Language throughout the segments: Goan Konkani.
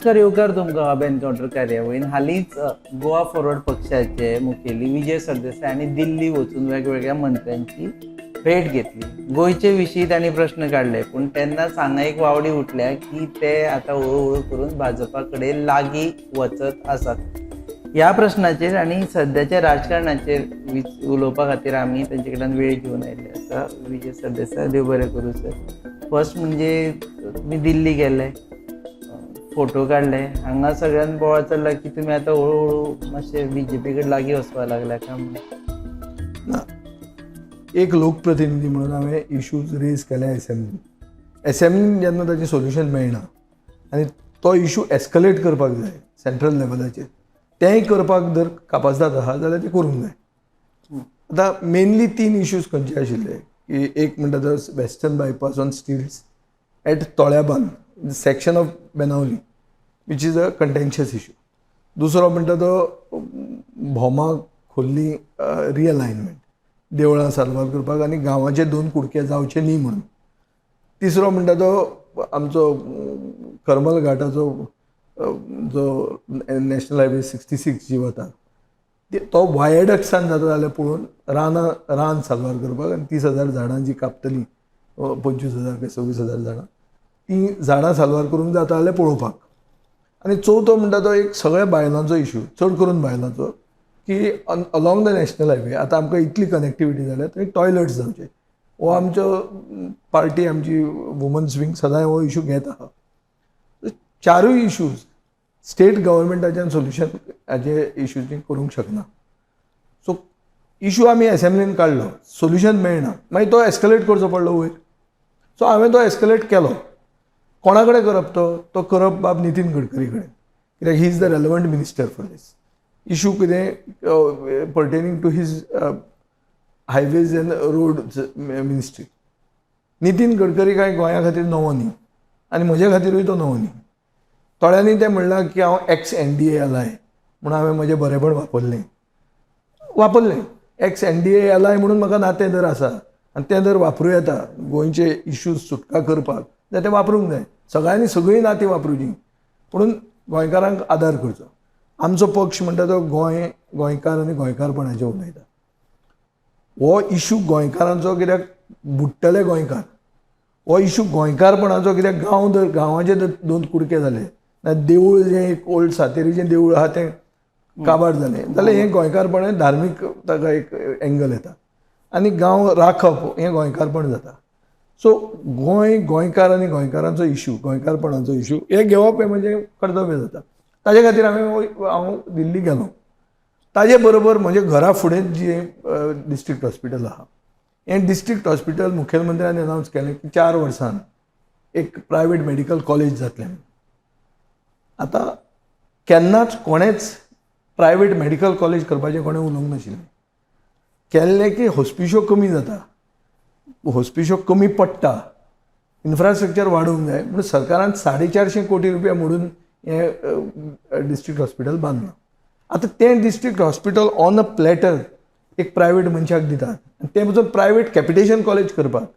नमस्कार, येवकार तुमकां हब एनकावंटर कार्यावळीन. हालींच गोवा फॉरवर्ड पक्षाचे मुखेली विजय सरदेसाय हांणी दिल्ली वचून वेगवेगळ्या मंत्र्यांची भेट घेतली. गोंयचे विशीं तांणी प्रश्न काडले, पूण तेन्नाच हांगा एक वावडी उठल्या की ते आतां हळू हळू करून भाजपा कडेन लागीं वचत आसात. ह्या प्रश्नाचेर आनी सद्याच्या राजकारणाचेर उलोवपा खातीर आमी तांचे कडल्यान वेळ घेवन आयिल्ले आसा. विजय सरदेसाय, देव बरें करूं सर. फर्स्ट म्हणजे तुमी दिल्ली गेले, फोटो काडले, हांगा सगळ्यान बोवाळ चल्ला की तुमी आतां हळू हळू मातशे बीजेपी कडेन लागीं वचपाक लागल्या काय म्हणून. ना, एक लोकप्रतिनिधी म्हणून हांवें इश्यूज रेज केले एसेंब्लीन. एसेंब्लीन जेन्ना ताचें सोल्युशन मेळना आनी तो इशू एस्कलेट करपाक जाय सेंट्रल लेवलाचेर, तेंय करपाक जर कापाजदाद आहा जाल्यार तें करूंक जाय. आतां मेनली तीन इश्यूज खंयचे आशिल्ले की एक म्हणटा तो Western Bypass on stilts at Tolyaband section of Benaulim, which is a contentious issue. दुसरो म्हणटा तो भोमा खोर्ली रिअलायनमेंट, देवळां साल्वार करपाक आनी गांवाचे दोन कुडके जावचे न्ही म्हणून. तिसरो म्हणटा तो आमचो करमल घाटाचो जो नॅशनल हायवे 66 जी वता, तो वायडक्सान जाता जाल्यार पळोवन रानां रान साल्वार करपाक आनी 30,000 झाडां जी कापतलीं, 25,000 काय 26,000 झाडां, तीं झाडां साल्वार करूंक जाता जाल्यार पळोवपाक. आनी चवथो म्हणटा तो एक सगळ्या बायलांचो इशू, चड करून बायलांचो, की अलॉंग the national highway आतां आमकां इतली कनेक्टिविटी जाल्या, थंय टॉयलट्स जावचे. हो आमचो पार्टी, आमची वुमन्स विंग सदांय हो इशू घेत आहा. चारूय इश्यूज स्टेट गव्हर्मेंटाच्यान सोल्युशन हाजे इश्यूजी करूंक शकना. सो इशू आमी एसेंब्लीन काडलो, सोल्युशन मेळना, मागीर तो एस्कलेट करचो पडलो वयर. सो हांवें तो एस्कलेट केलो. कोणा कडेन करप तो? तो करप बाब नितीन गडकरी कडेन, कित्याक he is the relevant minister for this issue. कितें pertaining to his highways and road ministry. Nitin Gadkari कांय गोंया खातीर नवो न्ही आनी म्हजे खातीरूय तो नवो न्ही. थोड्यांनी तें म्हणलां की हांव एक्स एनडीए अलाय म्हणून हांवें म्हजें बरेपण वापरलें. वापरलें एक्स एनडीए अलाय म्हणून म्हाका नातें जर आसा आनी तें जर वापरूं येता गोंयचे इश्यूज सुटका करपाक जाल्यार तें वापरूंक जाय. सगळ्यांनी सगळीं नातीं वापरुचीं, पुणून गोंयकारांक आदार करचो. आमचो पक्ष म्हणटा तो गोंय, गोंयकार आनी गोंयकारपणाचेर उलयता. हो इशू गोंयकारांचो, कित्याक बुडटले गोंयकार. हो इशू गोंयकारपणाचो, कित्याक गांव जर गांवाचे जर दोन कुडके जाले ना, देवूळ जें एक ओल्ड सातेरीचें देवूळ आहा तें काबार जालें जाल्यार हें गोंयकारपण हें धार्मीक ताका एक एंगल येता आनी गांव राखप हें गोंयकारपण जाता. सो गोंय, गोंयकार आनी गोंयकारांचो इशू, गोंयकारपणाचो इशू हे घेवप हें म्हजें कर्तव्य जाता. ताजे खातीर हांव दिल्ली गेलो. ताजे बरोबर म्हज्या घरा फुडें जी डिस्ट्रिक्ट हॉस्पिटल आहा, हें डिस्ट्रिक्ट हॉस्पिटल मुखेलमंत्र्यान अनावन्स केलें की 4 वर्सान एक प्रायवेट मेडिकल कॉलेज जातलें. आतां केन्नाच कोणेंच प्रायवेट मेडिकल कॉलेज करपाचें कोणें उलोवंक नाशिल्लें. केल्लें की हॉस्पिश्यो कमी जाता, हॉस्पिश्यो कमी पडटा, इन्फ्रास्ट्रक्चर वाडोवंक जाय म्हणून सरकारान 450 कोटी रुपया मोडून हें डिस्ट्रिक्ट हॉस्पिटल बांदलां. आतां तें district hospital on a platter एक प्रायवेट मनशाक दितात आनी तें पसून प्रायवेट कॅपिटेशन कॉलेज करपाक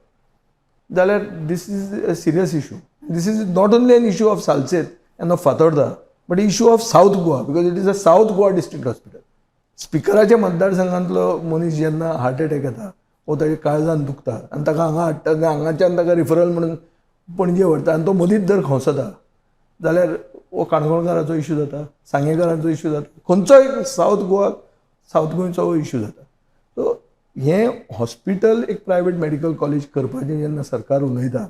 जाल्यार this is a serious issue. This is not only an issue of Salcete and of Fatorda, but issue of South Goa, because it is a South Goa district hospital. स्पिकराच्या मतदारसंघांतलो मनीस जेन्ना हार्ट एटॅक येता वो ताच्या काळजान दुखता आनी ताका हांगा हाडटा, हांगाच्यान ताका रिफरल म्हणून पणजे व्हरता आनी तो मदींच जर खंवसता जाल्यार हो काणकोणकाराचो इशू जाता, सांगेकारांचो इशू जाता, खंयचोय सावथ गोवा, सावथ गोंयचो हो इशू जाता. सो हें हॉस्पिटल एक प्रायवेट मेडिकल कॉलेज करपाचें जेन्ना सरकार उलयता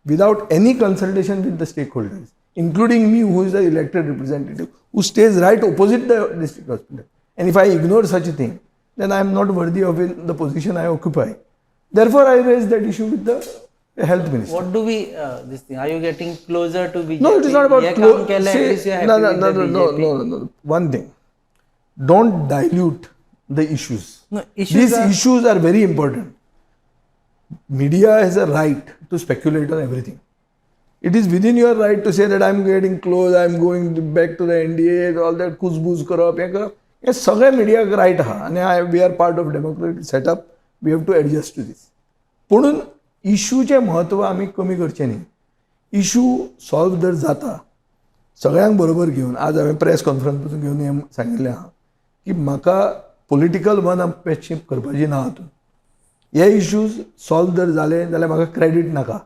without any consultation with the stakeholders, including me, who is the elected representative who stays right opposite the district hospital, and if I ignore such a thing, then I am not worthy of in the position I occupy. Therefore, I raised that issue with the health minister. What do we this thing? Are you getting closer to BJP? No, it is not about हे काम केलें, see, at least you are no, happy no, with no, the no, BJP. No. One thing, don't dilute the issues. No, issues These issues are very important. Media has a right to speculate on everything. It is within your right to say that I'm getting close, I'm going back to the NDA, all that कुजबूज करप, हें करप, हें सगळें मिडियाक रायट आहा आनी I we are part of democratic setup, we have to adjust to this. पुणून इशूचें म्हत्व आमी कमी करचें न्ही. इशू सॉल्व जर जाता सगळ्यांक बरोबर घेवन आज हांवें प्रेस कॉन्फरन्स पसून घेवन हें सांगिल्लें आहा की म्हाका पॉलिटिकल वन अपमॅनशीप करपाची ना. हातूंत हे इश्यूज सॉल्व जर जाले जाल्यार म्हाका क्रेडीट नाका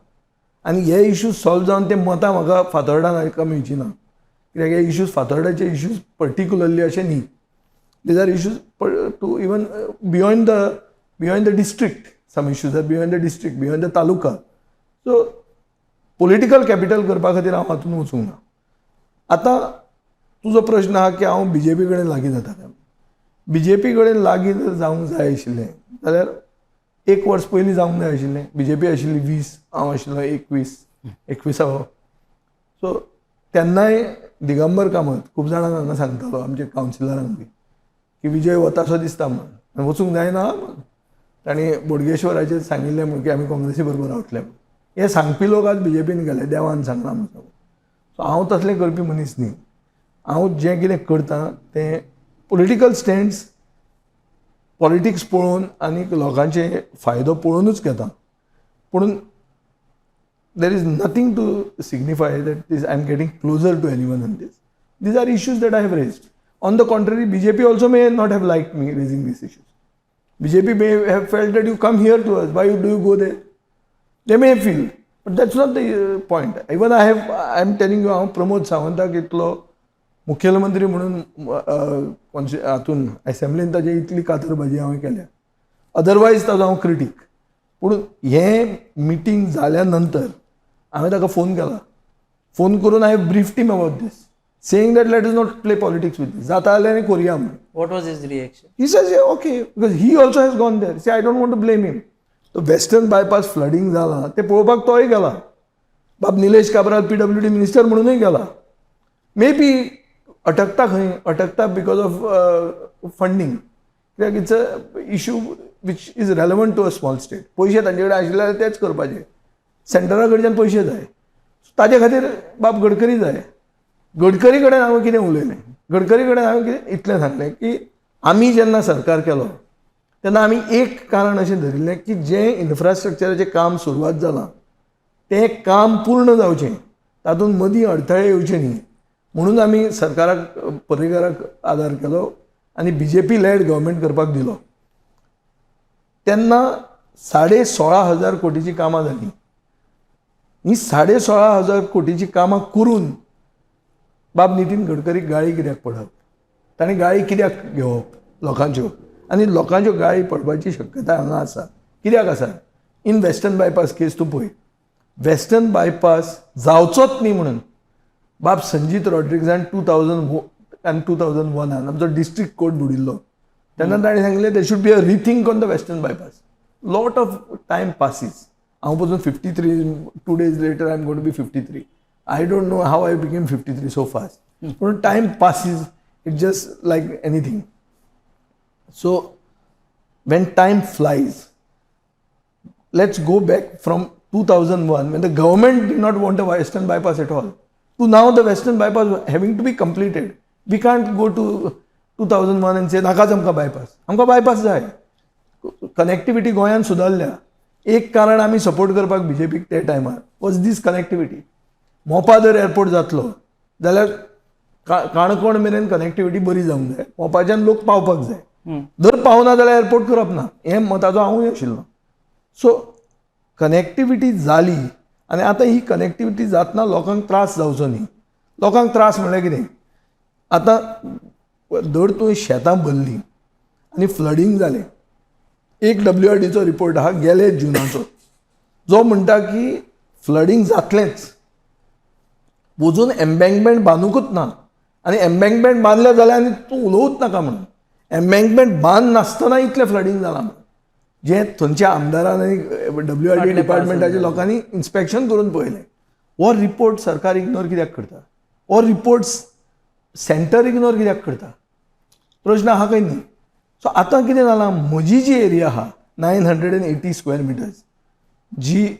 आनी हे इश्यूज सॉल्व जावन ते मतां म्हाका फातोर्डान हाका मेळची ना, कित्याक हे इश्यूज, फातोर्डाचे इश्यूज पर्टिक्युलरली अशें न्ही. These are issues to even beyond the district. Some issues are beyond the district, beyond the taluka. So political capital करपा खातीर हांव हातूंत वचूंक ना. आतां तुजो प्रश्न आहा की हांव बीजेपी कडेन लागीं जाता काय. बीजेपी कडेन लागीं जर जावंक जाय आशिल्लें जाल्यार एक वर्स पयलीं जावंक जाय आशिल्लें. बीजेपी आशिल्ली 20, हांव आशिल्लो 21, 21वो. सो तेन्नाय दिगंबर कामत खूब जाणांक हांगा सांगतालो, आमच्या कावन्सिलरांक बी, की विजय वता सो दिसता म्हणून आनी वचूंक जायना म्हणून. तांणी बोडगेश्वराचेर सांगिल्लें म्हूण की आमी काँग्रेसी बरोबर रावतले म्हूण. हे सांगपी लोक आज बीजेपीन गेले, देवान सांगलां म्हणून. सो हांव तसलें करपी मनीस न्ही. हांव जें कितें करता तें पॉलिटिकल स्टँड्स, पॉलिटिक्स पळोवन आनी लोकांचे फायदो पळोवनूच घेता. पूण there is nothing to signify that this I am getting closer to anyone on this. These are issues that I have raised. On the contrary, BJP also may not have liked me raising these issues. BJP may have felt that you come here to us, why do you go there? They may feel, but that's not the point. Even I am telling you, हांव प्रमोद सावंताक इतलो मुखेलमंत्री म्हणून हातून एसेंब्लीन ताजी इतली कातरभाजी हांवें केल्या, अदरवायज ताजो हांव क्रिटीक. पूण हें मिटींग जाल्या नंतर हांवें ताका फोन केला. फोन करून I have briefed him about this, saying that let us not play politics with this, जाता जाल्यार आनी करुया म्हणून. What was his reaction? He says, yeah, okay, because he also has gone there. See, I don't want to blame him. तो वेस्टर्न बायपास फ्लडींग जाला ते पळोवपाक तोय गेला. बाब निलेश काब्राल पीडब्ल्यूडी मिनिस्टर म्हणूनय गेला. मे बी अटकता खंय, अटकता because of funding, कित्याक it's a issue which is relevant to a small state. पयशे तांचे कडेन आशिल्ले जाल्यार तेच करपाचे. सेंटरा कडच्यान पयशे जाय, ताजे खातीर बाब गडकरी जाय. गडकरी कडेन हांवें कितें उलयलें? गडकरी कडेन हांवें कितें इतलें सांगलें की आमी जेन्ना सरकार केलो तेन्ना आमी एक कारण अशें धरिल्लें की जें इन्फ्रास्ट्रक्चराचें काम सुरवात जालां तें काम पूर्ण जावचें, तातूंत मदीं अडथळे येवचे न्ही म्हणून आमी सरकाराक, पर्रीकाराक आदार केलो आनी बीजेपी लेड गव्हर्मेंट करपाक दिलो. तेन्ना 16,500 कोटीची कामां जालीं. ही 16,500 कोटीची कामां करून बाब नितीन गडकरीक गाळी कित्याक पडप? ताणें गाळी कित्याक घेवप लोकांच्यो? आनी लोकांच्यो गाळी पडपाची शक्यताय हांगा आसा. कित्याक आसा? इन वेस्टर्न बायपास केस तूं पळय, वेस्टर्न बायपास जावचोच न्ही म्हणून बाब संजीत रॉड्रिग्जान 2000 आनी 2001 आन आमचो डिस्ट्रिक्ट कोर्ट बुडिल्लो तेन्ना ताणें सांगलें, there should be a rethink on the Western Bypass. Lot of time passes. हांव पसून 53, 2 days later I am gonna be 53. I don't know how I became 53 so fast, पूण time passes, it just like anything. So when time flies, let's go back from 2001, when the government did not want a Western Bypass at all, to now the Western Bypass having to be completed. We can't go to 2001 and say नाकाच आमकां बायपास. आमकां बायपास जाय. कनेक्टिविटी गोंयान सुदारल्या. एक कारण आमी सपोर्ट करपाक बीजेपीक ते टायमार वॉज दीस कनेक्टिविटी. मोपा जर एअरपोर्ट जातलो जाल्यार काणकोण मेरेन कनेक्टिविटी बरी जावंक जाय, मोपाच्यान लोक पावपाक जाय. जर पावना जाल्यार एअरपोर्ट करप ना हें मताचो हांवूय आशिल्लो. सो कनेक्टिविटी जाली आनी आतां ही कनेक्टिविटी जातना लोकांक त्रास जावचो न्ही. लोकांक त्रास म्हणल्यार कितें? आतां धर तुवें शेतां भरलीं आनी फ्लडींग जालें. एक डब्ल्यू आर डीचो रिपोर्ट आहा गेले जुनाचो, जो म्हणटा की फ्लडींग जातलेंच. अजून एम्बँकमेंट बांदूंकूच ना आनी एम्बँकमेंट बांदलें जाल्यार आनी तूं उलोवूच नाका म्हणून. एम्बँकमेंट बांद नासतना इतलें फ्लडींग जालां म्हणून जें थंयच्या आमदारान आनी डब्ल्यू आर डी डिपार्टमेंटाच्या लोकांनी इन्स्पेक्शन करून पळयलें. हो रिपोर्ट सरकार इग्नोर कित्याक करता? हो रिपोर्ट सेंटर इग्नोर कित्याक करता? प्रश्न आहा काय न्ही? सो आतां कितें जालां, म्हजी जी एरिया आहा 980 square meters, ji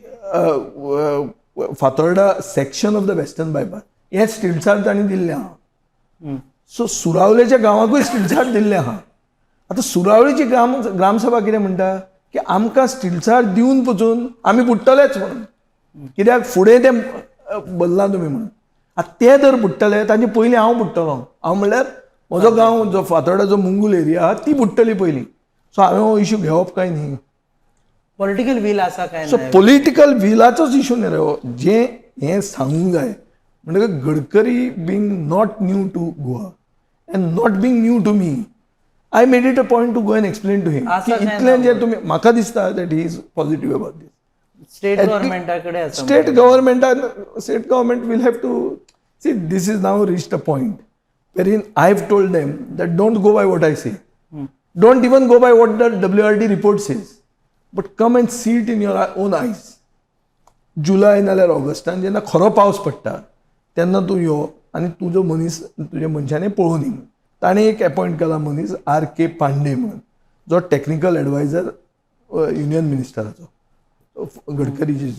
Fatorda section of the Western Bypass, हें स्टिल्सार तांणी दिल्लें आहा. सो सुरावलेच्या गांवांकूय स्टिल्सार दिल्लें आहा. आतां सुरावळीची ग्रामसभा कितें म्हणटा की आमकां स्टिल्सार दिवन पसून आमी बुडटलेच म्हणून, कित्याक फुडें तें भरलां तुमी म्हणून. आतां ते जर बुडटले तांचे पयलीं हांव बुडटलो. हांव म्हणल्यार म्हजो गांव जो फातोर्डाचो मुंगूल एरिया आहा ती बुडटली पयलीं. सो हांवें हो इशू घेवप काय न्ही? पॉलिटिकल will आसा काय सो ना? पॉलिटिकल विलाचोच इशू न्ही रे हो. जें हें सांगूंक जाय म्हणटकच Gadkari being not new to Goa and not being new to me, I made it a point to go and explain to him आसा की काय इतलें ना? जें तुमी म्हाका दिसता that he is positive about this. State गव्हर्नमेंटा कडेन आसा. State government will have to see. This is now reached a point wherein I have told them that don't go by what I say, don't even go by what the WRD report says, but come and see it in your own eyes. जुलय नाल्यार ऑगस्टान जेन्ना खरो पावस पडटा तेन्ना तूं यो आनी तुजो मनीस तुज्या मनशांनी पळोवनी म्हूण. ताणें एक एपॉयंट केला मनीस आर के पांडे म्हणून, जो टॅक्निकल एडवायजर युनियन मिनिस्टराचो गडकरीचे,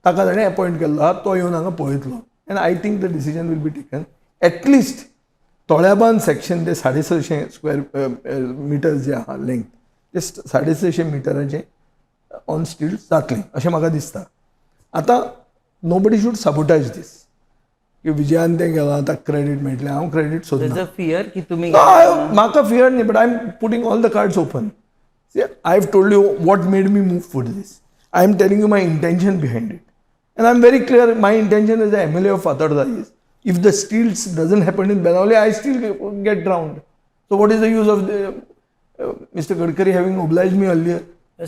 ताका ताणें एपॉयंट केल्लो आहा. तो येवन हांगा पळयतलो and I think the decision will be taken. At least Tolebandh section ते 650 स्क्वेअर मिटर जे आहा लेंथ, ते 650 मिटराचें ऑन स्टिल्ट जातलें अशें म्हाका दिसता. आतां nobody should sabotage this की विजयान तें गेलां, ताका क्रेडीट मेळटलें. हांव क्रेडीट सोदना. There's a fear की तुम्ही No, म्हाका फियर न्ही, but I am putting all the cards open. I have told you what made me move for this. I am telling you my intention behind it and I am very clear. My intention as a MLA of Fatorda is if the stilts doesn't happen in Benaulim, I still get drowned. So what is the use of Mr. Gadkari having obliged me earlier?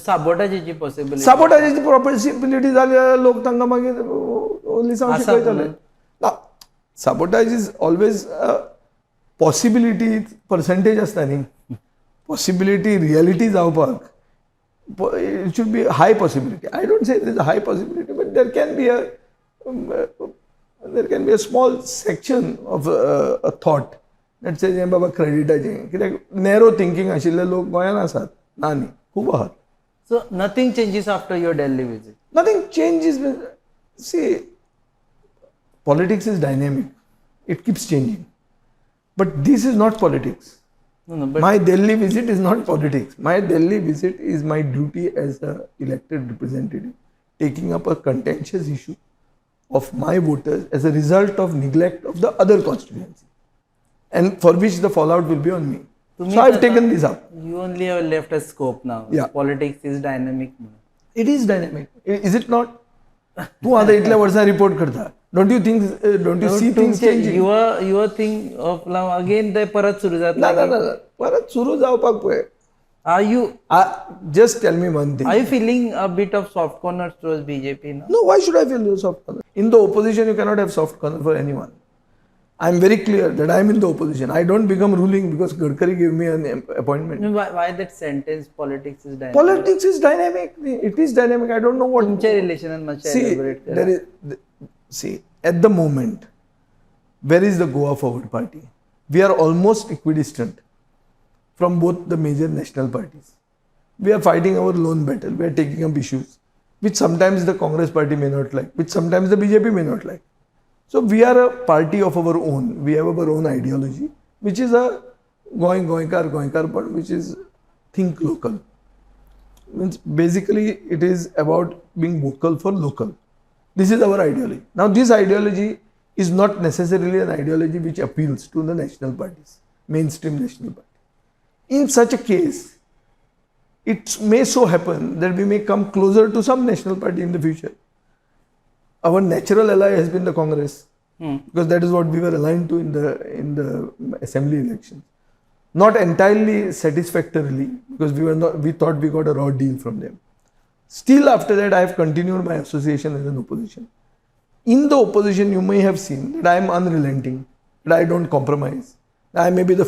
साबोटाजीची possibility? साबोटाजीची possibility जाली जाल्यार लोक तांकां मागीर लिसांव आसा शिकयतले. म्हणून. ना, sabotage is always possibility, percentage आसता न्ही. पॉसिबिलिटी रियलिटी जावपाक it should be high possibility. I don't say is a high possibility, but there can be a small section of a thought that says हें बाबा क्रेडिटाचें. कित्याक नॅरो थिंकींग आशिल्ले लोक गोंयांत आसात, ना न्ही, खूब आहात. So nothing changes after your Delhi visit? Nothing changes. See, politics is dynamic, it keeps changing, but this is not politics. No, but My Delhi visit is not politics. My Delhi visit is my duty as a elected representative, taking up a contentious issue of my voters as a result of neglect of the other constituency, and for which the fallout will be on me. So I've taken this up. You only have left a scope now. Yeah. Politics is dynamic. It is dynamic. Is it not? तूं आतां इतल्या वर्सां रिपोर्ट करता, don't you think, don't you see things changing? Your thing of now again ते परत सुरू ना. जातलें. ना ना ना, परत सुरू जावपाक पळय. Are you Just tell me one thing. Are you feeling a bit of soft corner towards BJP now? No, why should I feel soft corner? In the opposition, you cannot have soft corner for anyone. I'm very clear that I'm in the opposition. I don't become ruling because Gadkari gave me an appointment. Why that sentence, politics is dynamic? Politics is dynamic. It is dynamic. I don't know what. तुमच्या रिलेशनात मातशें See, elaborate करा. There is, see, at the moment, where is the Goa Forward Party? We are almost equidistant from both the major national parties. We are fighting our lone battle. We are taking up issues which sometimes the Congress party may not like, which sometimes the BJP may not like. So we are a party of our own. We have our own ideology, which is a Goa Goenkar Goenkarpan, which is think local. Means basically it is about being vocal for local. This is our ideology. Now this ideology is not necessarily an ideology which appeals to the national parties, mainstream national party. In such a case, it may so happen that we may come closer to some national party in the future. Our natural ally has been the Congress, because that is what we were aligned to in the assembly elections. Not entirely satisfactorily, because we were not we thought we got a raw deal from them. Still, after that, I have continued my association as an opposition. In the opposition, you may have seen that I am unrelenting, that I don't compromise. I may be the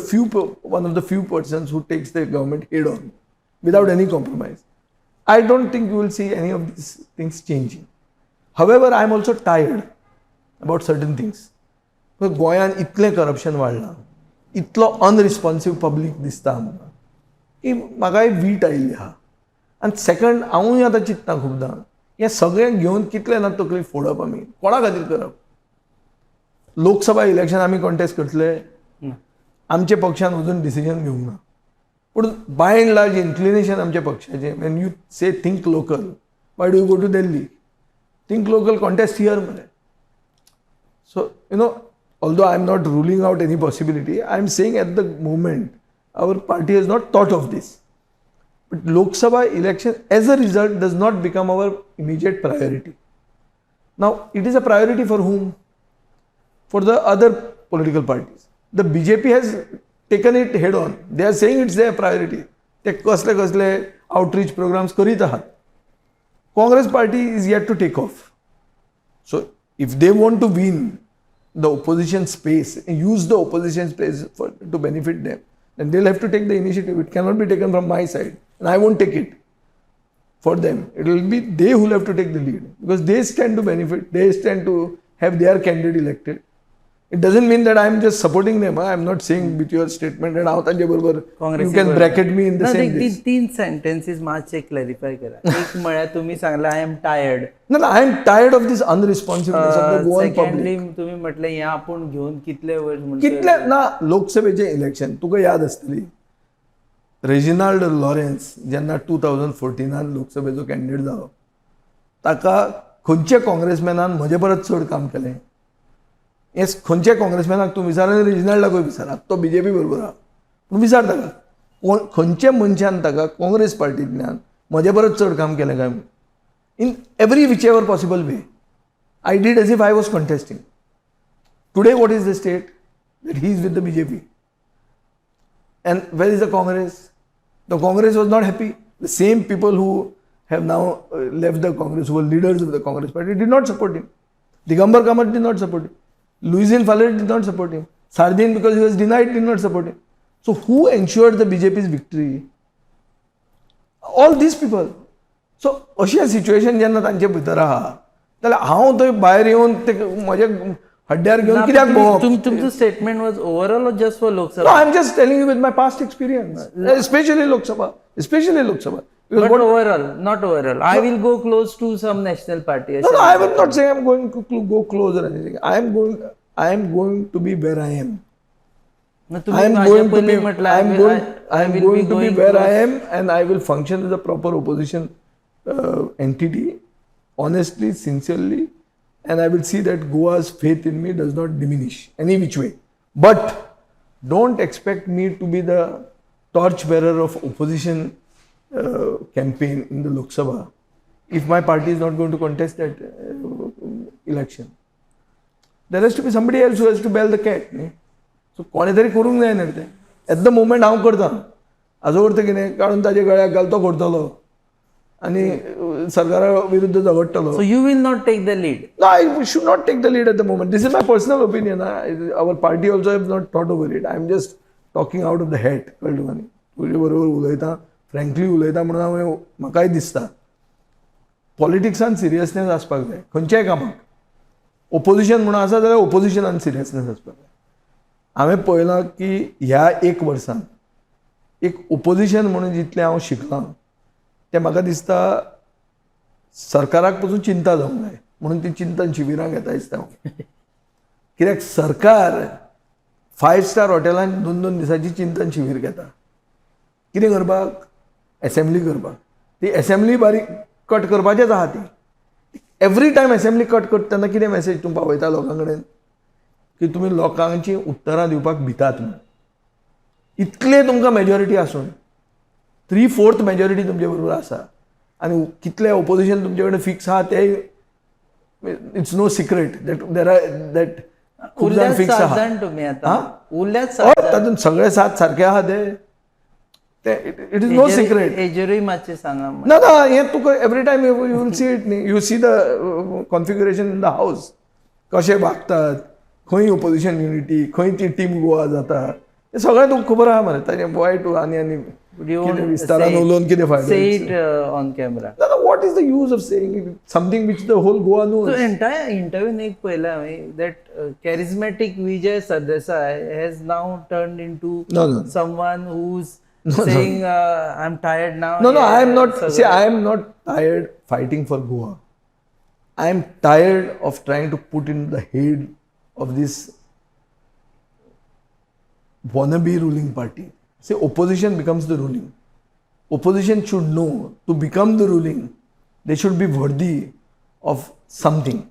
one of the few persons who takes the government head on without any compromise. I don't think you will see any of these things changing. However, I am also tired about certain things. गोंयांत इतलें करप्शन वाडलां, इतलो अनरिस्पॉन्सीव पब्लीक दिसता आमकां की म्हाकाय वीट आयिल्ली आहा. आनी सेकंड, हांवूय आतां चिंत्ता खुबदां, हें सगळें घेवन कितलें ना तकली फोडप आमी कोणा खातीर करप? लोकसभा इलेक्शन आमी कॉन्टेस्ट करतले? आमच्या पक्षान अजून डिसिजन घेवंक ना, पूण बाय अँड लार्ज इन्क्लिनेशन आमच्या पक्षाचें, when you say think local, why do you go to Delhi? Think local, contest here मरे. So although I am not ruling out any possibility, I am saying at the moment our party has not thought of this. But Lok Sabha election as a result does not become our immediate priority. Now it is a priority for whom? For the other political parties. The BJP has taken it head on. They are saying it's their priority. ते कसले कसले आउटरीच प्रोग्राम्स करीत आहात. Congress party is yet to take off. So if they want to win the opposition space, use the opposition space to benefit them, then they'll have to take the initiative. It cannot be taken from my side, and I won't take it for them. It will be they who will have to take the lead, because they stand to benefit, they stand to have their candidate elected. It doesn't mean that I am just supporting them. I am not saying with your statement and हांव तांचे बरोबर, you can bracket me in the same this. तीन सेंटेन्सीस मातशे क्लॅरिफाय करा. एक म्हळ्यार तुम्ही सांगला I am tired. ना, I am tired of this unresponsiveness of the Goan public. Secondly तुम्ही म्हटलें हें आपूण घेवन कितले वर्स म्हणून कितले ना, लोकसभेचें इलेक्शन तुका याद आसतली, रेजिनाल्ड लॉरेन्स जेन्ना 2014 लोकसभेचो कॅन्डिडेट जालो, ताका खंयच्या काँग्रेसमॅनान म्हजे परस चड काम केलें? हें खंयच्या काँग्रेसमॅनाक तूं विचार आनी रेजिनाल्डाकूय विचार, तो बीजेपी बरोबर आहा पूण विचार ताका, कोण खंयच्या मनशान ताका काँग्रेस पार्टींतल्यान म्हजे परस चड काम केलें काय म्हणून? In every whichever possible way I did, as if I was contesting. Today what is the state? That he is with the BJP. And where is the Congress? The Congress was not happy. The same people who have now left the Congress, who were leaders of the Congress party, did not support him. Digambar Kamat did not support him. Luizinho Faleiro did not support him. Sardin, because he was denied, did not support him. So who ensured the BJP's victory? All these people. So अशें सिच्युएशन जेन्ना तांचे भितर आहा, जाल्यार हांव थंय भायर येवन ते म्हज्या हड्ड्यार घेवन कित्याक भोंवप? तुमचं statement was overall or just for No, Lok Sabha? I'm just telling you with my past experience, especially Lok Sabha, especially Lok Sabha. Because But overall, not overall. I will go close to some national party. No, no, I will not say I'm going to go close or anything. I am going to be where I am. I am going to be, I am going to be where I am, and I will function as a proper opposition entity, honestly, sincerely, and I will see that Goa's faith in me does not diminish any which way. But don't expect me to be the torch bearer of opposition campaign in the Lok Sabha if my party is not going to contest that election. There has to be somebody else who has to bell the cat. न्ही? सो कोणें तरी करूंक जाय न्ही तें. एट the moment हांव करता, हाजो अर्थ कितें काडून ताजे गळ्याक घाल, तो करतलो आनी सरकारा विरुद्ध झगडटलो. So you will not take the lead. No, I should not take the lead at the moment. This is my personal opinion. Our party also have not thought over it. I am just talking out of the hat. कळ्ळें तुका न्ही? तुजे बरोबर उलयता, फ्रँकली उलयता म्हणून हांव, म्हाकाय दिसता पॉलिटिक्सान सिरियसनेस आसपाक जाय खंयच्याय कामाक. ओपोजिशन म्हणून आसा जाल्यार ओपोजिशनान सिरियसनेस आसपाक जाय. हांवें पळयलां की ह्या एक वर्सान एक ओपोजिशन म्हणून जितलें हांव शिकलां, तें म्हाका दिसता सरकाराक पसून चिंता जावंक जाय म्हणून ती चिंतन शिबिरां घेता दिसता हांव. कित्याक सरकार फायव स्टार हॉटेलान दोन दोन दिसांची चिंतन शिबीर घेता. कितें करपाक? एसेंब्ली करपाक. ती एसेंब्ली बारीक कट करपाचेच आहा ती. एवरी टायम एसेंब्ली कट करता तेन्ना कितें मॅसेज तूं पावयता लोकां कडेन? की तुमी लोकांची उत्तरां दिवपाक भितात म्हूण. इतले तुमकां मेजॉरिटी आसून, 3/4 मेजॉरिटी तुमचे बरोबर आसा आनी कितले ओपोजिशन तुमचे कडेन फिक्स आहा ते it's no secret that there are that खूब जाण उरल्यात फिक्स सात आहा. जाण तुम्ही आता. हा? उरल्यात हय, सात जाण. तातूंत सगळे सात सारके आहा ते, it is no secret. हेजेरूय मातशें सांगा. ना ना, हें तुका every time you will see it न्ही. You see the configuration in the house, कशे वागतात, खंय ओपोजिशन युनिटी, खंय ती टीम गोवा जाता, हें सगळें तुका खबर आहा मरे. ताजें वायट आनी आनी कितें विस्तारान उलोवन कितें फायदो? Say it on camera. ना ना, what is the use of saying something which the whole Goa knows? So entire interview एक पळयला हांवें that charismatic Vijay Sardesai has now turned into No, no. someone who's saying I'm tired now. No, no, I am not. सगळं. See, I am not tired fighting for Goa. I am tired of trying to put in the head of this wannabe ruling party. See, opposition becomes the ruling. Opposition should know to become the ruling, they should be worthy of something,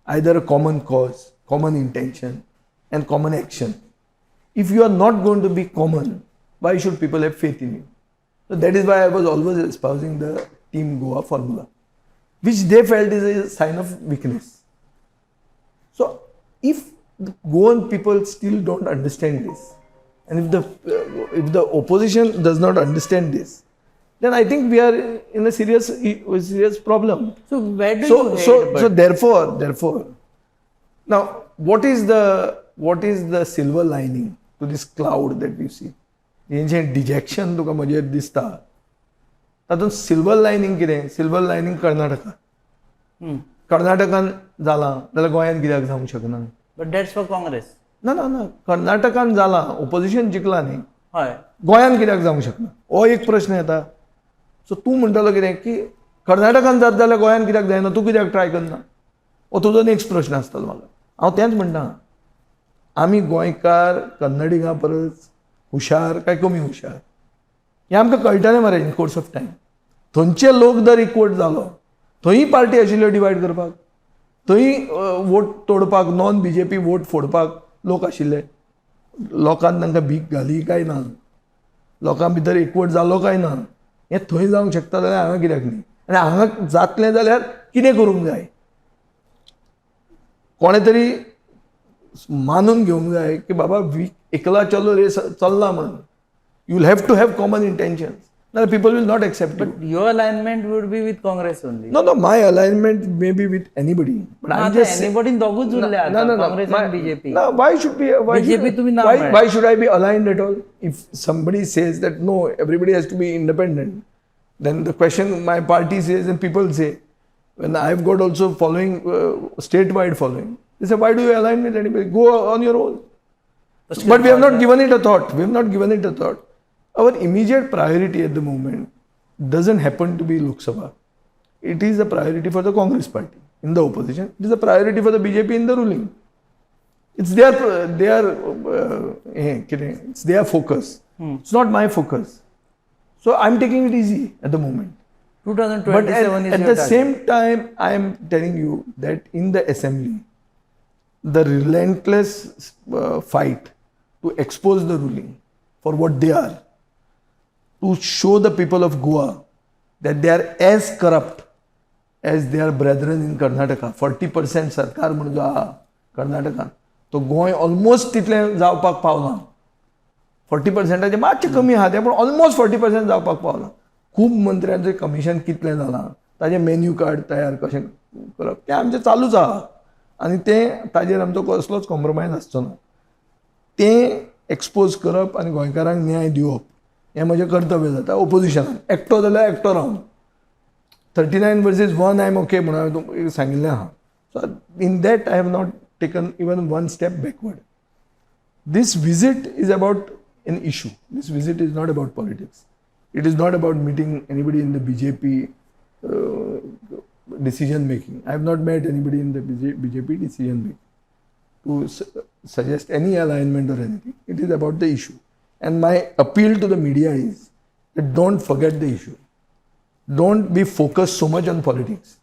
either a common cause, common intention and common action. If you are not going to be common, why should people have faith in you? So that is why I was always espousing the Team Goa formula, which they felt is a sign of weakness. So if the Goan people still don't understand this, and if the opposition does not understand this, then I think we are in a serious problem. So where do So you so head, so but therefore, now what is the silver lining to this cloud that we see? हें जें डिजेक्शन तुका म्हजेर दिसता, तातूंत सिल्वर लायनींग कितें? Silver lining Karnataka. कर्नाटकान जालां जाल्यार गोंयांत कित्याक जावंक शकना? But that's for Congress. ना ना ना, कर्नाटकान जालां, ओपोजिशन जिखलां न्ही. गोंयांत कित्याक जावंक शकना हो एक प्रश्न येता. सो तूं म्हणटलो कितें की कर्नाटकान जात जाल्यार गोंयांत कित्याक जायना, तूं कित्याक ट्राय करना, हो तुजो नेक्स्ट प्रश्न आसतलो म्हाका. हांव तेंच म्हणटा, आमी गोंयकार कन्नडिगां परस हुशार काय कमी हुशार हें आमकां कळटलें मरे इन कोर्स ऑफ टायम. थंयचे लोक जर इकवट जालो, थंय पार्टी आशिल्ल्यो डिवायड करपाक, थंय वोट तोडपाक, नॉन बीजेपी वोट फोडपाक लोक आशिल्ले. लोकान तांकां भीक घाली काय ना, लोकां भितर एकवट जालो काय ना, हें थंय जावंक शकता जाल्यार हांगा कित्याक न्ही? आनी हांगा जातलें जाल्यार कितें करूंक जाय? कोणें तरी मानून घेवंक जाय की बाबा, we एकला चलो रे चलना म्हणून. You will have to have common intentions, नाल्यार people will not accept you. But your alignment would be with Congress only. No, my alignment may be with anybody, but I'm just anybody दोगूच उरले No, no, no. Congress आणि BJP. No, why should be? Why BJP should, तुम्ही ना why, म्हळें. Why should I be aligned at all? If somebody says that no, everybody has to be independent, then the question my party says and people say, when I've got also following, statewide following, they say, "Why do you align with anybody? Go on your own." But we have not given it a thought. We have not given it a thought. Our immediate priority at the moment doesn't happen to be Lok Sabha. It is a priority for the Congress party in the opposition. It is a priority for the BJP in the ruling. It's their कितें, it's their focus. It's not my focus. So I'm taking it easy at the moment. Two thousand But twenty seven at the same time, I am telling you that in the assembly, the relentless fight to expose the ruling for what they are, to show the people of Goa that they are as corrupt as their brethren in Karnataka. 40% सरकार म्हणून जो आहा कर्नाटकान, तो गोंय ऑलमोस्ट तितलें जावपाक पावना. फोर्टी पर्संटाचे मातशें कमी आहा तें, पूण ऑलमोस्ट फोर्टी पर्संट जावपाक पावलां. खूब मंत्र्यांचें कमिशन कितलें जालां, ताजें मेन्यू कार्ड तयार कशें करप, तें आमचें चालूच आहा आनी तें ताजेर आमचो कसलोच कॉम्प्रोमायज आसचो ना. तें एक्सपोज करप आनी गोंयकारांक न्याय दिवप हें म्हजें कर्तव्य जाता ओपोजिशनाक. एकटो जाल्यार एकटो रावन, 39 versus 1, I am okay म्हणून हांवें तुमकां सांगिल्लें आहा. So in that I have not taken even one step backward. This visit is about an issue. This visit is not about politics. It is not about meeting anybody in the BJP decision making. I have not met anybody in the BJP decision making to suggest any alignment or anything. It is about the issue. And my appeal to the media is that don't forget the issue. Don't be focused so much on politics.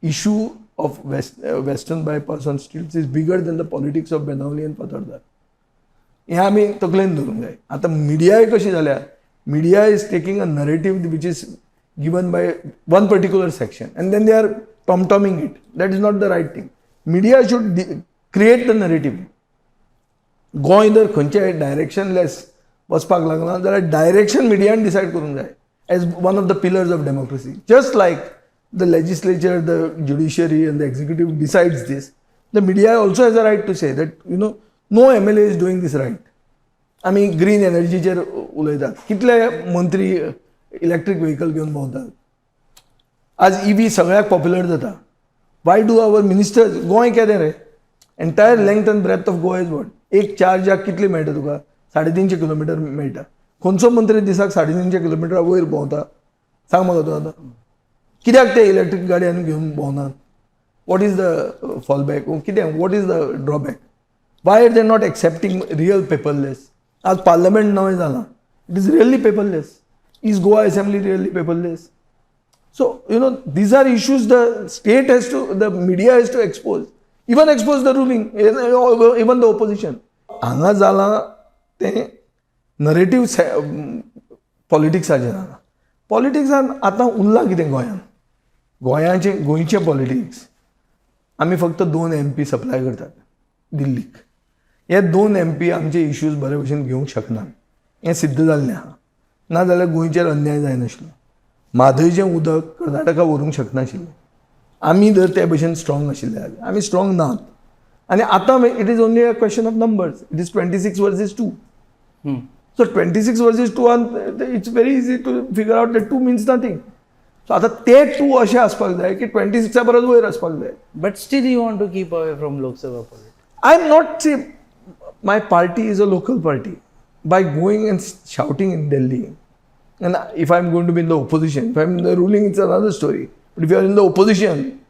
Issue of Western bypass on stilts is bigger than the politics of Benaulim and Fatorda. हें आमी तकलेन धरूंक जाय. आतां मिडियाय कशी जाल्या, media is taking a narrative which is given by one particular section and then they are tomtoming it. That is not the right thing. Media should create the narrative. Goa जर खंयच्याय डायरेक्शनलेस वचपाक लागलां जाल्यार डायरेक्शन मिडियान डिसायड करूंक जाय as one of the pillars of democracy. Just like the legislature, the judiciary and the executive decides this, the media also has a right to say that no MLA is doing this right. आमी ग्रीन एनर्जीचेर उलयतात, कितले मंत्री इलेक्ट्रीक व्हेकल घेवन भोंवतात. आज ईव्ही सगळ्याक पॉप्युलर जाता. Why do our ministers? Goa केदें रे? Entire length and breadth of Goa is what? एक चार्जाक कितले मेळटा तुका? साडे तिनशे किलोमिटर मेळटा. खंयचो मंत्री दिसाक साडे तिनशे किलोमिटरा वयर भोंवता? सांग म्हाका तूं आतां, कित्याक ते इलेक्ट्रीक गाडी आनी घेवन भोंवनात? What is the fall back? कितें, what is the drawback? Why are they not accepting real paperless? आज पार्लमेंट नवें जालां, it is really paperless. Is Goa assembly really paperless? So these are issues the state has to, the media has to expose. Even expose the ruling, even the opposition. हांगा जालां तें नरेटीव पॉलिटिक्साचें जालां. पॉलिटिक्सान आतां उरलां कितें गोंयांत? गोंयाचें, गोंयचें पॉलिटिक्स, आमी फक्त दोन एमपी सप्लाय करतात दिल्लीक. हे दोन एमपी आमचे इश्यूज बरे भशेन घेवंक शकनात हें सिद्ध जाल्लें आहा. नाजाल्यार गोंयचेर अन्याय जायनाशिल्लो. म्हादयचें उदक कर्नाटका व्हरूंक शकनाशिल्लें आमी जर ते भशेन स्ट्रॉंग आशिल्ले जाल्यार. आमी स्ट्रॉंग नात आनी आतां it is only a question of numbers. It is 26 versus 2. So 26 versus 2, it's very easy to figure out that 2 means nothing. So आतां ते टू अशे आसपाक जाय की ट्वेंटी सिक्सा परस वयर आसपाक जाय. But still you want to keep away from Lok Sabha politics. I am not, see, my party is a local party. By going and shouting in Delhi, and if I'm going to be in the opposition, if I'm in the ruling, it's another story. But if you are in the opposition,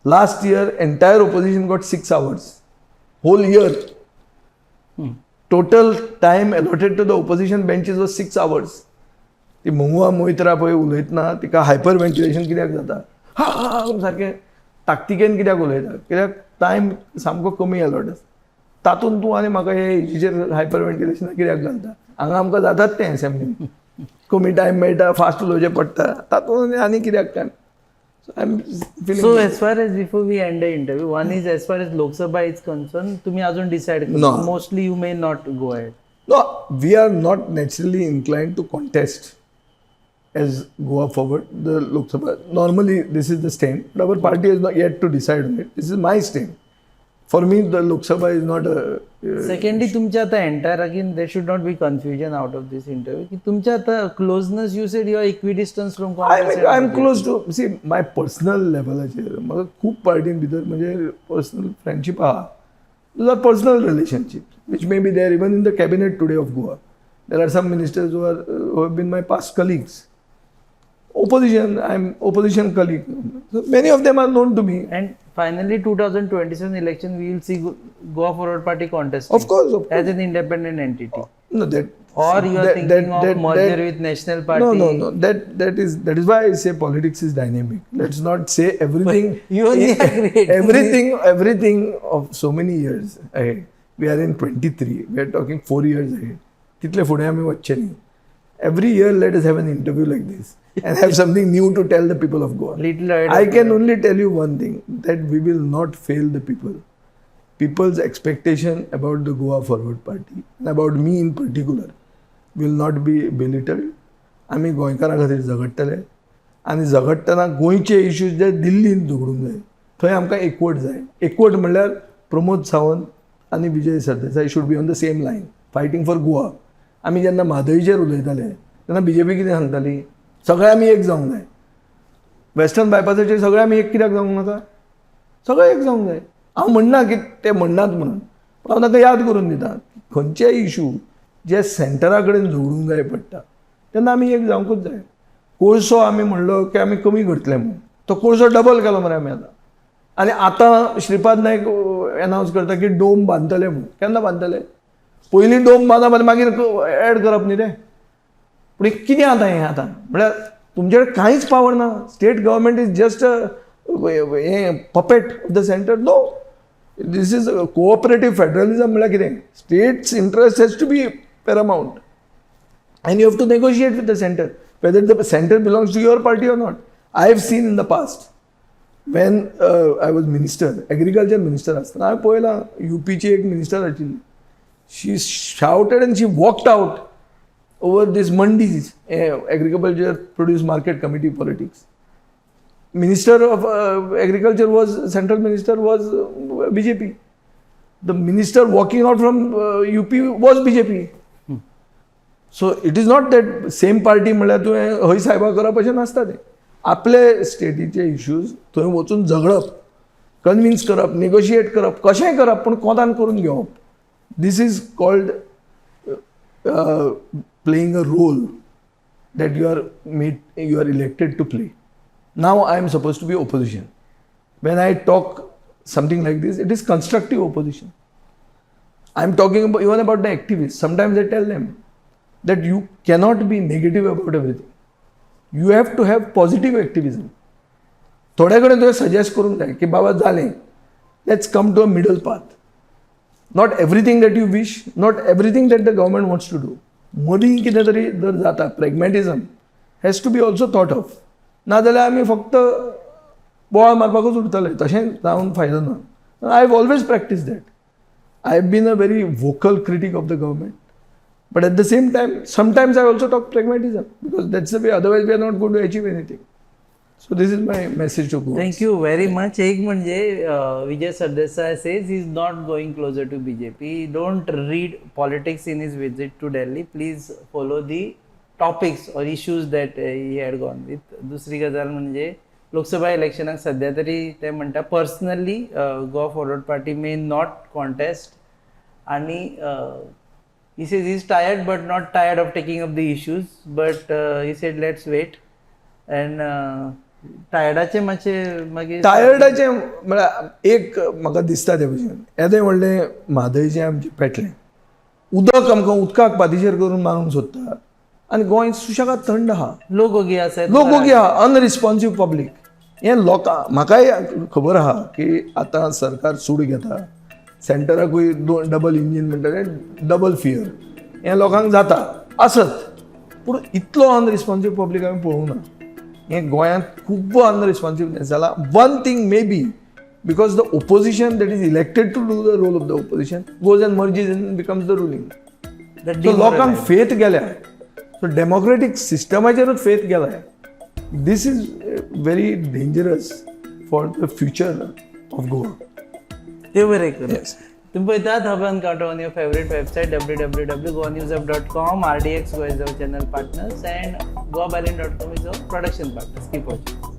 last year entire opposition got 6 hours, whole year. Total time allotted to the opposition benches was 6 hours. ती महुआ मोहित्रा पळय उलयतना तिका हायपर व्हेंटिलेशन कित्याक जाता? हा हा हा करून सारकें ताकतिकेन कित्याक उलयता? कित्याक टायम सामको कमी अलॉट आसा. तातूंत तूं आनी म्हाका हे एजीचेर हायपर व्हेंटिलेशन कित्याक घालता? हांगा आमकां जातात तें असेंब्लीन, कमी टायम मेळटा, फास्ट उलोवचें पडटा, तातूंत आनी कित्याक time? So I am So feeling as far as, before we end the interview, one is, as far as Lok Sabha is concerned, तुम्ही अजून decide No. Mostly you may not go ahead. No, we are not naturally inclined to contest as Goa Forward the Lok Sabha. Normally, this is the stand, but our party has not yet to decide on it. This is my stand. For me, the Lok Sabha is not a. Secondly, तुमच्या आता entire, again, there should not be confusion out of this interview की तुमच्या आता closeness, you said you are equidistance from I mean, I'm close to, see, my personal लेवलाचेर म्हाका खूब पार्टीन भितर म्हणजे पर्सनल फ्रेंडशीप आहा. Those are personal relationships which may be there even in the cabinet today of Goa. There are some ministers who have been my past colleagues. Opposition, I'm opposition colleague. So many of them are known to me. And finally, 2027 election, we will see Goa Forward Party contest Of course, of course. As an independent entity. No, that Or you are that- thinking that- of that- merger that- with National Party? No. That is why I say politics is dynamic. Let's not say everything. You only agreed. Everything of so many years ahead. We are in 23. We are talking 4 years ahead. तितले फुडें आमी वचचे न्ही. Every year let us have an interview like this and have something new to tell the people of Goa. Little ahead I of can only tell you one thing, that we will not fail the people. People's expectation about the Goa Forward Party and about me in particular will not be belittled. आमी गोंयकारां खातीर झगडटले आनी झगडटना गोंयचे इश्यूज जे दिल्लीन झगडूंक जाय थंय आमकां एकवट जाय. एकवट म्हणल्यार प्रमोद सावंत आनी Vijay Sardesai should be on the same line fighting for Goa. आमी जेन्ना म्हादयचेर उलयताले तेन्ना बीजेपी कितें सांगताली? सगळे आमी एक जावंक जाय. वेस्टर्न बायपासाचेर सगळे आमी एक कित्याक जावंक नाका? सगळे एक जावंक जाय. हांव म्हणना की ते म्हणनात म्हणून, पूण हांव तांकां याद करून दिता, खंयचेय इशू जे सेंटरा कडेन झगडूंक जाय पडटा तेन्ना आमी एक जावंकूच जाय. कोळसो आमी म्हणलो की आमी कमी करतले म्हणून, तो कोळसो डबल केलो मरे आमी आतां. आनी आतां श्रीपाद नायक एनावन्स करता की डोम बांदतले म्हणून. केन्ना बांदतले? पयलीं डोम बांदप आनी मागीर एड करप न्ही तें. पूण कितें आतां हें? आतां म्हळ्यार तुमचे कडेन कांयच पावर ना. State government is just हें puppet of the center. No, this is cooperative federalism. म्हळ्यार कितें? State's interest has to be paramount and you have to negotiate with the center, whether the center belongs to your party or not. I have seen in the past, when I was minister, agriculture minister आसतना हांवें पळयलां, युपीची एक मिनिस्टर आशिल्ली, she shouted and she walked out over this mandis, Agriculture Produce Market Committee politics. Minister of Agriculture was, central minister was BJP. The minister walking out from UP was BJP. So it is not that same party म्हणल्यार तुवें हय सायबा करप अशें नासता तें. आपले स्टेटीचे इश्यूज थंय वचून झगडप, कन्विन्स करप, नेगोशिएट करप, कशेंय करप, पूण कोतान करून घेवप. This is called playing a role that you are made, you are elected to play. Now I am supposed to be opposition. When I talk something like this, it is constructive opposition. I am talking about, even about the activists, sometimes I tell them that you cannot be negative about everything. You have to have positive activism. थोड्या कडेन तुवें सजेस्ट करूंक जाय की बाबा जालें. Let's come to a middle path. Not everything that you wish, not everything that the government wants to do. मदीं कितें तरी जर जाता, pragmatism has to be also thought of. नाजाल्यार आमी फक्त बोवाळ मारपाकूच उरतले. तशें जावन फायदो ना. I have always practice that. I have been a very vocal critic of the government. But at the same time, sometimes I also talk pragmatism because that's the way, otherwise, we are not going to achieve anything. So, this is my message to Goa. Thank you very much. एक म्हणजे Vijay Sardesai says he is not going closer to BJP. Don't read politics in his visit to Delhi. Please follow the topics or issues that he had gone with. दुसरी गजाल म्हणजे लोकसभा इलेक्शनाक सध्या तरी ते म्हणटा, personally Goa Forward Party may not contest. आणि he says he's tired but not tired of taking up the issues, but he said let's wait and टायर्डाचे मातशें मागीर. टायर्डाचें म्हळ्यार एक म्हाका दिसता ते भशेन, येदें व्हडलें म्हादयचें आमचें पेटलें उदक, आमकां उदकाक पादिशेर करून मारूंक सोदता आनी गोंय सुशेगाद थंड आहा. लोक ओगी आसात. लोक ओगी आहा, अनरिस्पॉन्सीव पब्लीक. हें लोकां म्हाकाय खबर आहा की आतां सरकार सूड घेता. सेंटराकूय दोन डबल इंजीन म्हणटा तें डबल फियर हें लोकांक जाता आसत, पूण इतलो अनरिस्पॉन्सीव पब्लीक हांवें पळोवंक ना. हें गोंयांत खूब अनरिस्पॉन्सिवनेस जाला. One thing may be because the opposition that is elected to do the role of the opposition goes and merges and becomes the ruling. That so लोकांक फेथ गेल्या, सो डेमोक्रेटीक सिस्टमाचेरूच फेथ गेलाय. This is very dangerous for the future of Goa. ते बरें करूं. Yes. तुम्ही पळयतात Hub Encounter on your favourite website www.goanewshub.com. RDX Goa is our channel partners and goabyline.com is our production partners. Keep watching.